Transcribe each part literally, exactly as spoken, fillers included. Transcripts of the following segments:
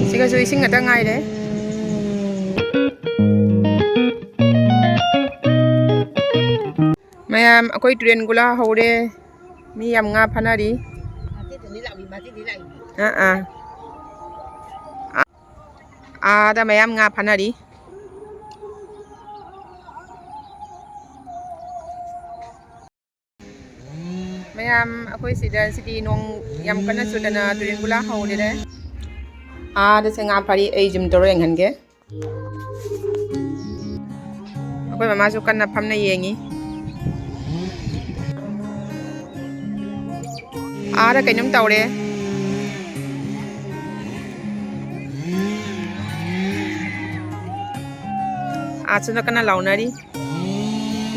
ꯁꯤꯒꯁꯨ ꯏꯁꯤꯡ ꯉꯥꯛꯇ ꯉꯥꯏꯔꯦ꯫ ꯃꯌꯥꯝ, ꯑꯩꯈꯣꯏ ꯇꯨꯔꯦꯟ ꯒꯨꯂꯥ ꯍꯧꯔꯦ꯫ ꯃꯤ ꯌꯥꯝ ꯉꯥ ꯐꯥꯅꯔꯤ꯫ ꯑꯥ, ꯑꯥ꯫ ꯑꯥꯗ ꯃꯌꯥꯝ ꯉꯥ ꯐꯥꯅꯔꯤ꯫ ꯃꯌꯥꯝ, ꯑꯩꯈꯣꯏ ꯁꯤꯗ ꯁꯤꯗꯤ ꯅꯣꯡ ꯌꯥꯝ ꯀꯟꯅ ꯆꯨꯗꯅ ꯇꯨꯔꯦꯟ ꯒꯨꯂꯥ ꯍꯧꯔꯦ꯫ ꯑꯥꯗꯁꯦ ꯉꯥ ꯐꯥꯔꯤ, ꯑꯩ ꯖꯨꯝ ꯇꯧꯔ ꯌꯦꯡꯍꯟꯒꯦ꯫ ꯑꯩꯈꯣꯏ ꯃꯃꯥꯁꯨ ꯀꯟꯅ ꯐꯝꯅ ꯌꯦꯡꯉꯤ꯫ ꯑꯥꯗ ꯀꯩꯅꯣꯝ ꯇꯧꯔꯦ꯫ ꯑꯥꯁꯨ ꯀꯟꯅ ꯂꯥꯎꯅꯔꯤ꯫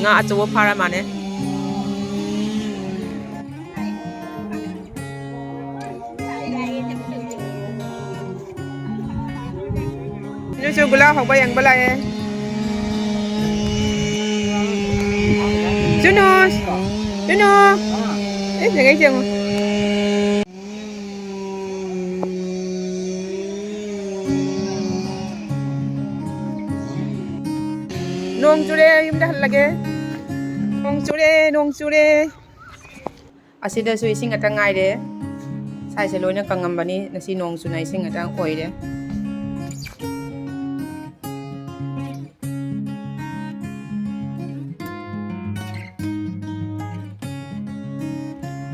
ꯉꯥ ꯑꯆꯧꯕ ꯐꯥꯔ ꯃꯥꯅꯦ꯫ ꯅꯣꯏꯁꯨ ꯒꯨꯂꯥ ꯍꯧꯕ ꯌꯦꯡꯕ ꯂꯥꯛꯑꯦ꯫ ꯖꯨꯅꯨꯁ! ꯖꯨꯅꯨ! ꯑꯦ, ꯌꯦꯡꯉꯛꯏꯁꯦ ꯌꯦꯡꯉꯨ꯫ ꯅꯣꯡ ꯆꯨꯔꯦ, ꯌꯨꯝꯗ ꯍꯜꯂꯒꯦ꯫ ꯅꯣꯡ ꯆꯨꯔꯦ, ꯅꯣꯡ ꯆꯨꯔꯦ꯫ ꯑꯁꯤꯗꯁꯨ ꯏꯁꯤꯡ ꯉꯥꯛꯇ ꯉꯥꯏꯔꯦ꯫ ꯁꯥꯏꯁꯦ ꯂꯣꯏꯅ ꯀꯪꯉꯝꯕꯅꯤ꯫ ꯉꯁꯤ ꯅꯣꯡ ꯆꯨꯅ ꯏꯁꯤꯡ ꯉꯥꯛꯇ ꯑꯣꯏꯔꯦ꯫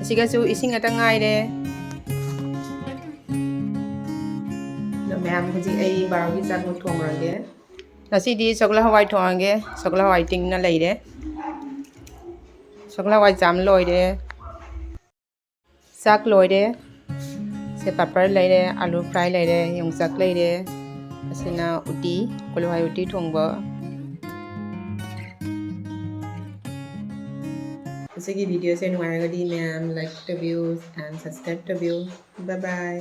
ꯑꯁꯤꯒꯁꯨ ꯏꯁꯤꯡ ꯉꯥꯛꯇ ꯉꯥꯏꯔꯦ꯫ ꯑꯗꯣ ꯃꯌꯥꯝ, ꯍꯧꯖꯤꯛ ꯑꯩ ꯕꯥꯔꯣꯒꯤ ꯆꯥꯛ ꯊꯣꯡꯉꯨꯔꯒꯦ꯫ ꯉꯁꯤꯗꯤ ꯁꯒꯣꯜ ꯍꯋꯥꯏ ꯊꯣꯡꯉꯒꯦ꯫ ꯁꯒꯣꯜ ꯍꯋꯥꯏ ꯇꯤꯡꯅ ꯂꯩꯔꯦ꯫ ꯁꯒꯣꯜ ꯍꯋꯥꯏ ꯆꯥꯝ ꯂꯣꯏꯔꯦ꯫ ꯆꯥꯛ ꯂꯣꯏꯔꯦ꯫ ꯁꯦ ꯄꯥꯄꯔ ꯂꯩꯔꯦ, ꯑꯥꯂꯨ ꯐ꯭ꯔꯥꯏ ꯂꯩꯔꯦ, ꯌꯣꯡꯆꯥꯛ ꯂꯩꯔꯦ꯫ ꯑꯁꯤꯅ ꯎꯇꯤ, ꯀꯣꯂꯨꯍꯋꯥꯏ ꯎꯇꯤ ꯊꯣꯡꯕ꯫ ꯑꯁꯤꯒꯤ ꯚꯤꯗꯤꯑꯣꯁꯦ ꯅꯨꯡꯉꯥꯏꯔꯒꯗꯤ ꯃꯌꯥꯝ like ꯇꯧꯕꯤꯌꯨ and subscribe ꯇꯧꯕꯤꯌꯨ꯫ Bye bye꯫